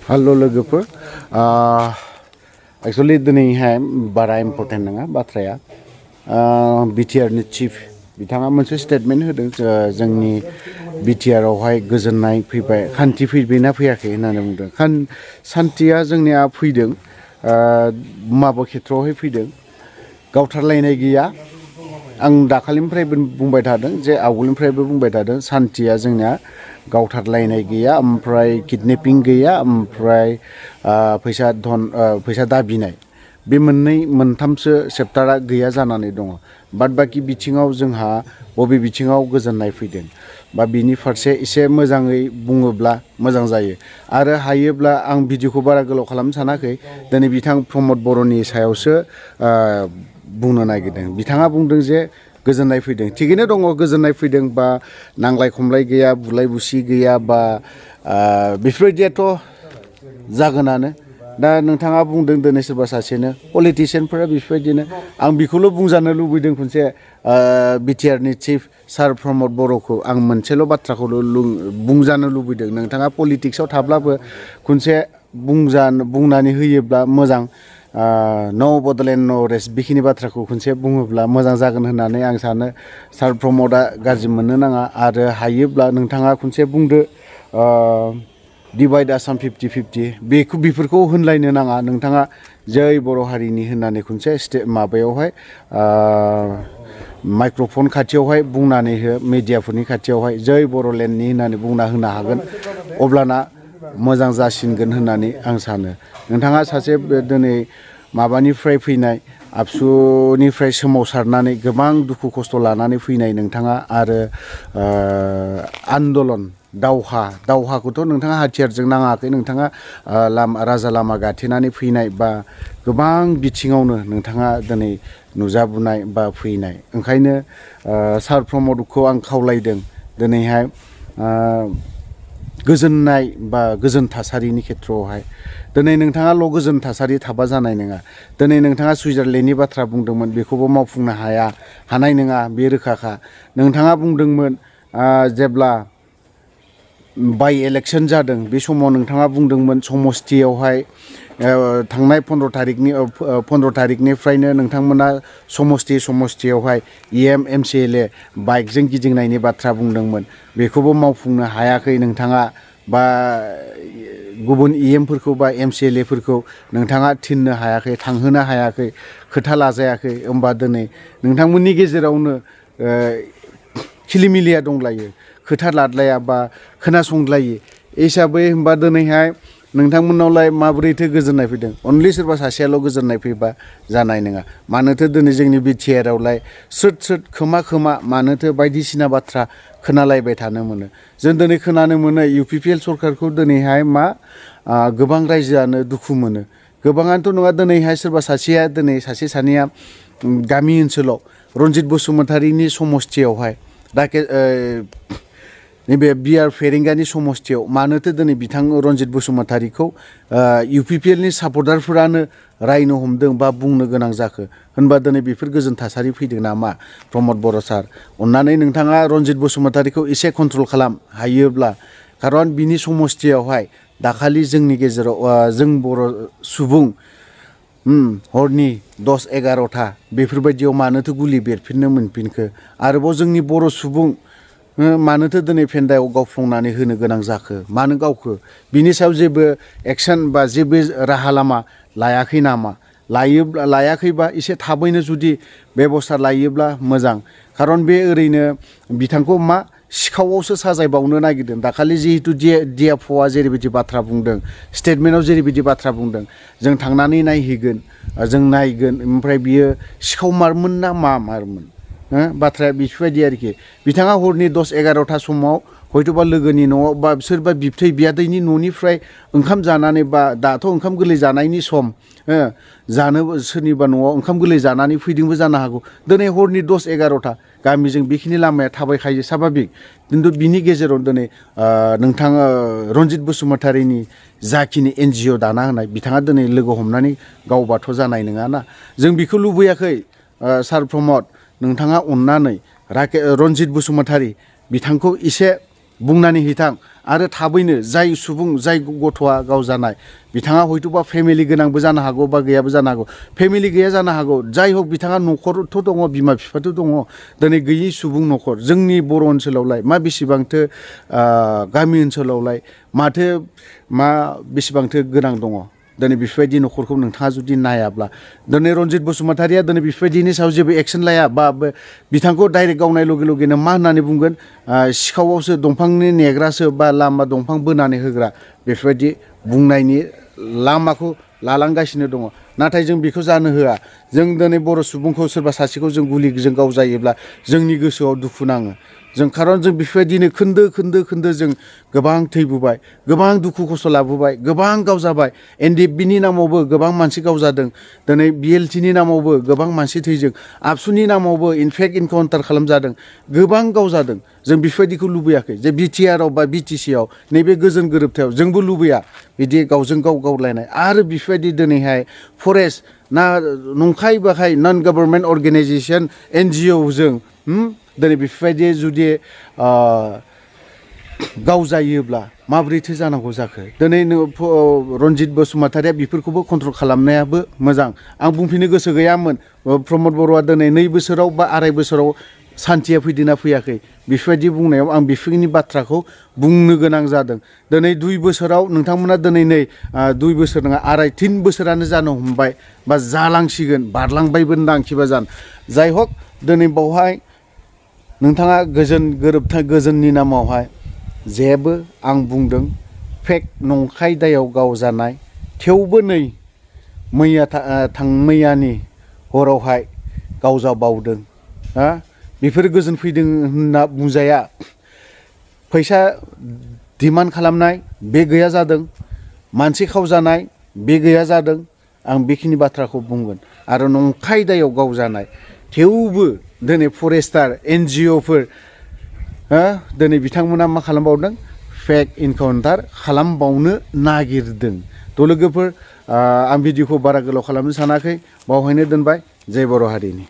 Hello लोगोफोर actually दिनैहाय बारा इम्पर्टेन्ट नङा बाथ्राया बिटिआर नि चिफ बिथाङा मोनसे स्टेटमेन्ट होदों जोंनि बिटिआर आवहाय गोजोननाय फैबाय खान्थि फैबायना फैयाखै होननानै बुंदों सान्थिया जोंनिया फैदों माबा खेत्रआवहाय फैदों गावथारलायनाय गैया आं दाखालिनिफ्रायबो बुंबाय थादों जे आवगोलनिफ्रायबो बुंबाय थादों सान्थिया जोंनिया गावथारलायनाय गैया ओमफ्राय किडनेपिं गैया ओमफ्राय फैसा दाबिनाय बे मोनथामसो चेप्टारा गैया जानानै दङ बाद बाकी बिथिङाव जोंहा बबे बिथिङाव गोजोननाय फैदों बा बिनि फारसे एसे मोजाङै बुङोब्ला मोजां जायो आरो हायोब्ला आं भिडिअखौ बारा गोलाव खालामनो सानाखै दिनै बिथां प्रमद बर'नि सायावसो बुंनो नागिरदों बिथाङा बुंदों जे गोजोननाय फैदों थिगैनो दङ गोजोननाय फैदों बा नांलाय खमलाय गैया बुलाय बुसि गैया बा बेफोरबायदियाथ' जागोनानो दा नोंथाङा बुंदों दिनै सोरबा सासेनो पलिटिशियानफोरा बेफोरबायदिनो आं बेखौल' बुंजानो लुबैदों खनसे बिटिआर नि चिफ सार प्रमद बर'खौ आं मोनसेल' बाथ्राखौल' बुंजानो लुबैदों नोंथाङा पलिटिक्सआव थाब्लाबो खनसे बुंनानै होयोब्ला मोजां नो बड'लेण्ड नो रेस्ट बेखिनि बाथ्राखौ खनसे बुङोब्ला मोजां जागोन होननानै आं सानो सार प्रमदआ गाज्रि मोननो नाङा आरो हायोब्ला नोंथाङा खनसे बुंदो डिभाइड आसाम 50-50 बेफोरखौ होनलायनो नाङा नोंथाङा जै बर' हारिनि होननानै खनसे माबायावहाय माइक्र'फन खाथियावहाय बुंनानै हो मिडियाफोरनि खाथियावहाय जै बर'लेण्डनि होननानै बुंना होनो हागोन अब्लाना मोजां जासिनगोन होननानै आं सानो नोंथाङा सासे दिनै माबानिफ्राय फैनाय आबसुनिफ्राय सोमावसारनानै गोबां दुखु खस्थ' लानानै फैनाय नोंथाङा आरो आन्दलन दावहाखौथ' नोंथाङा हाथियारजों नाङाखै नोंथाङा राजा लामा गाथेनानै फैनाय बा गोबां बिथिङावनो नोंथाङा दिनै नुजाबोनाय बा फैनाय ओंखायनो सार प्रमदखौ आं खावलायदों दिनैहाय गोजोननाय बा गोजोन थासारिनि खेत्रआवहाय दिनै नोंथाङाल' गोजोन थासारि थाबा जानाय नङा दिनै नोंथाङा सुइजारलेण्डनि बाथ्रा बुंदोंमोन बेखौबो मावफुंनो हानाय नङा बे रोखाखा नोंथाङा बुंदोंमोन जेब्ला बाइ इलेक्सन जादों बे समाव नोंथाङा बुंदोंमोन समस्तियावहाय थांनाय 15 थारिखनिफ्रायनो नोंथांमोना समस्तियावहाय एमसिएलए बाइकजों गिदिंनायनि बाथ्रा बुंदोंमोन बेखौबो मावफुंनो हायाखै नोंथाङा बा गुबुन इएमफोरखौ बा एमसिएलएफोरखौ नोंथाङा थिननो हायाखै थांहोनो हायाखै खोथा लाजायाखै होमबा दिनै नोंथांमोननि गेजेरावनो खिलिमिलिया दंलायो खोथा लादलाया बा खोनासंलायो हिसाबै होमबा दिनैहाय नोंथांमोननावलाय माबोरैथो गोजोननाय फैदों अनलि सोरबा सासेयाल' गोजोननाय फैबा जानाय नङा मानोथो दिनै जोंनि बिटिआरआवलाय स्रोद खोमा मानोथो बायदिसिना बाथ्रा खोनालायबाय थानो मोनो जों दिनै खोनानो मोनो इउपिपिएल सरकारखौ दिनैहाय गोबां रायजोआनो दुखु मोनो गोबाङानोथ' नङा दिनैहाय सोरबा सासेया दिनै सासे सानैया गामि ओनसोलाव रनजित बसुमतारीनि समस्तियावहाय नैबे बिआर फेरेंगानि समस्तियाव मानोथो दिनै बिथां रनजित बसुमतारीखौ इउपिपिएलनि सापर्टारफोरानो रायनो हमदों बा बुंनो गोनां जाखो होनबा दिनै बेफोर गोजोन थासारि फैदों नामा प्रमद बर' सार अन्नानै नोंथाङा रनजित बसुमतारीखौ एसे कन्ट्रल खालाम हायोब्ला खारन बिनि समस्तियावहाय दाखालि जोंनि गेजेराव जों बर' सुबुं हरनि 10-11 बेफोरबायदियाव मानोथो गुलि बेरफिननो मोनफिनखो आरोबाव जोंनि बर' सुबुं मानोथो दिनै फेन्दायाव गावफ्लंनानै होनो गोनां जाखो मानो गावखो बिनि सायाव जेबो एक्सन बा जेबो राहा लामा लायाखै नामा लायाखैबा एसे थाबैनो जुदि बेबस्था लायोब्ला मोजां खारन बे ओरैनो बिथांखौ सिखावावसो साजायबावनो नागिरदों दाखालि जिहेतु डिएफअआ जेरैबायदि बाथ्रा बुंदों स्टेटमेन्टआव जेरैबायदि बाथ्रा बुंदों जों थांनानै नायहैगोन जों नायगोन ओमफ्राय बियो सिखाव मारमोन ना मारमोन बाथ्राया बेफोरबायदि आरोखि बिथाङा हरनि 10-11 समाव हयथ'बा लोगोनि न'आव बा सोरबा बिबथै बियादैनि न'निफ्राय ओंखाम जानानै बा दाथ' ओंखाम गोरलै जानायनि सम जानो सोरनिबा न'आव ओंखाम गोरलै जानानै फैदोंबो जानो हागौ दिनै हरनि 10-11 गामिजों बेखिनि लामाया थाबायखायो साभाबिक खिन्थु बिनि गेजेराव दिनै नोंथाङा रनजित बसुमतारीनि जाखिनि एनजिअ दाना होनाय बिथाङा दिनै लोगो हमनानै गावबाथ' जानाय नङाना जों बेखौ लुबैयाखै सार प्रमद नोंथाङा अन्नानै रनजित बसुमतारी बिथांखौ एसे बुंनानै हैथां आरो थाबैनो जाय सुबुं जाय गथ'आ गावजानाय बिथाङा हयथ'बा फेमिलि गोनांबो जानो हागौ बा गैयाबो जानो हागौ फेमिलि गैया जानो हागौ जाय हक बिथाङा न'खरथ' दङ बिमा बिफाथ' दङ दिनै गैयि सुबुं न'खर जोंनि बर' ओनसोलावलाय मा बेसेबांथो गामि ओनसोलावलाय माथो मा बेसेबांथो गोनां दङ दिनै बेफोरबायदि न'खरखौ नोंथाङा जुदि नायाब्ला दिनै रनजित बसुमतारिया दिनै बेफोरबायदिनि सायाव जेबो एक्सन लाया बा बिथांखौ डाइरेक्ट गावनाय लगे लगेनो मा होननानै बुंगोन सिखावावसो दंफांनि नेग्रासो बा लामा दंफां बोनानै होग्रा बेफोरबायदि बुंनायनि लामाखौ लालांगासिनो दङ नाथाय जों बेखौ जानो होआ जों दिनै बर' सुबुंखौ सोरबा सासेखौ जों गुलिजों गावजायोब्ला जोंनि गोसोआव दुखु नाङो जों खारन जों बेफोरबायदिनो खोन्दो जों गोबां थैबोबाय गोबां दुखु खस्थ' लाबोबाय गोबां गावजाबाय एनडिएफबिनि नामावबो गोबां मानसि गावजादों दिनै बिएलटिनि नामावबो गोबां मानसि थैजों आबसुनि नामावबो इनफेक्ट इनकाउन्टार खालामजादों गोबां गावजादों जों बेफोरबायदिखौ लुबैयाखै जे बिटिआरआव बा बिटिसिआव नैबे गोजोन गोरोबथायाव जोंबो लुबैया बिदि गावजों गाव गावलायनाय आरो बेफोरबायदि दिनैहाय फरेस्ट ना नंखाय बाखाय नन गभर्नमेन्ट अर्गेनाइजेसन एनजिअजों दिनै बेफोरबायदि जुदि गावजायोब्ला माबोरैथो जानांगौ जाखो दिनै रनजित बसुमतारिया बेफोरखौबो कन्ट्रल खालामनायाबो मोजां आं बुंफिननो गोसो गैयामोन प्रमद बर'आ दिनै 2 बोसोराव बा 2.5 बोसोराव सान्थिया फैदोंना फैयाखै बेफोरबायदि बुंनायाव आं बेफोरनि बाथ्राखौ बुंनो गोनां जादों दिनै 2 बोसोराव नोंथांमोना दिनै 2 बोसोर नङा 2.5-3 बोसोरानो जानो हमबाय बा जालांसिगोन बारलांबायबो दांखिबा जान जाय हक दिनै बावहाय नोंथाङा गोजोन गोरोबथा गोजोननि नामावहाय जेबो आं बुंदों फेक नंखाय दायाव गावजानाय थेवबो नै मैयानि हरावहाय गावजाबावदों बेफोर गोजोन फैदों होनना बुंजाया फैसा डिमान्ड खालामनाय बे गैया जादों मानसि खावजानाय बे गैया जादों आं बेखिनि बाथ्राखौ बुंगोन आरो नंखाय दायाव गावजानाय थेवबो दिनै फरेस्टार एनजिअफोर दिनै बिथांमोना मा खालामबावदों फेक इनकाउन्टार खालामबावनो नागिरदों थ' लोगोफोर आं भिडिअखौ बारा गोलाव खालामनो सानाखै बावहायनो दोनबाय जय बर' हारिनि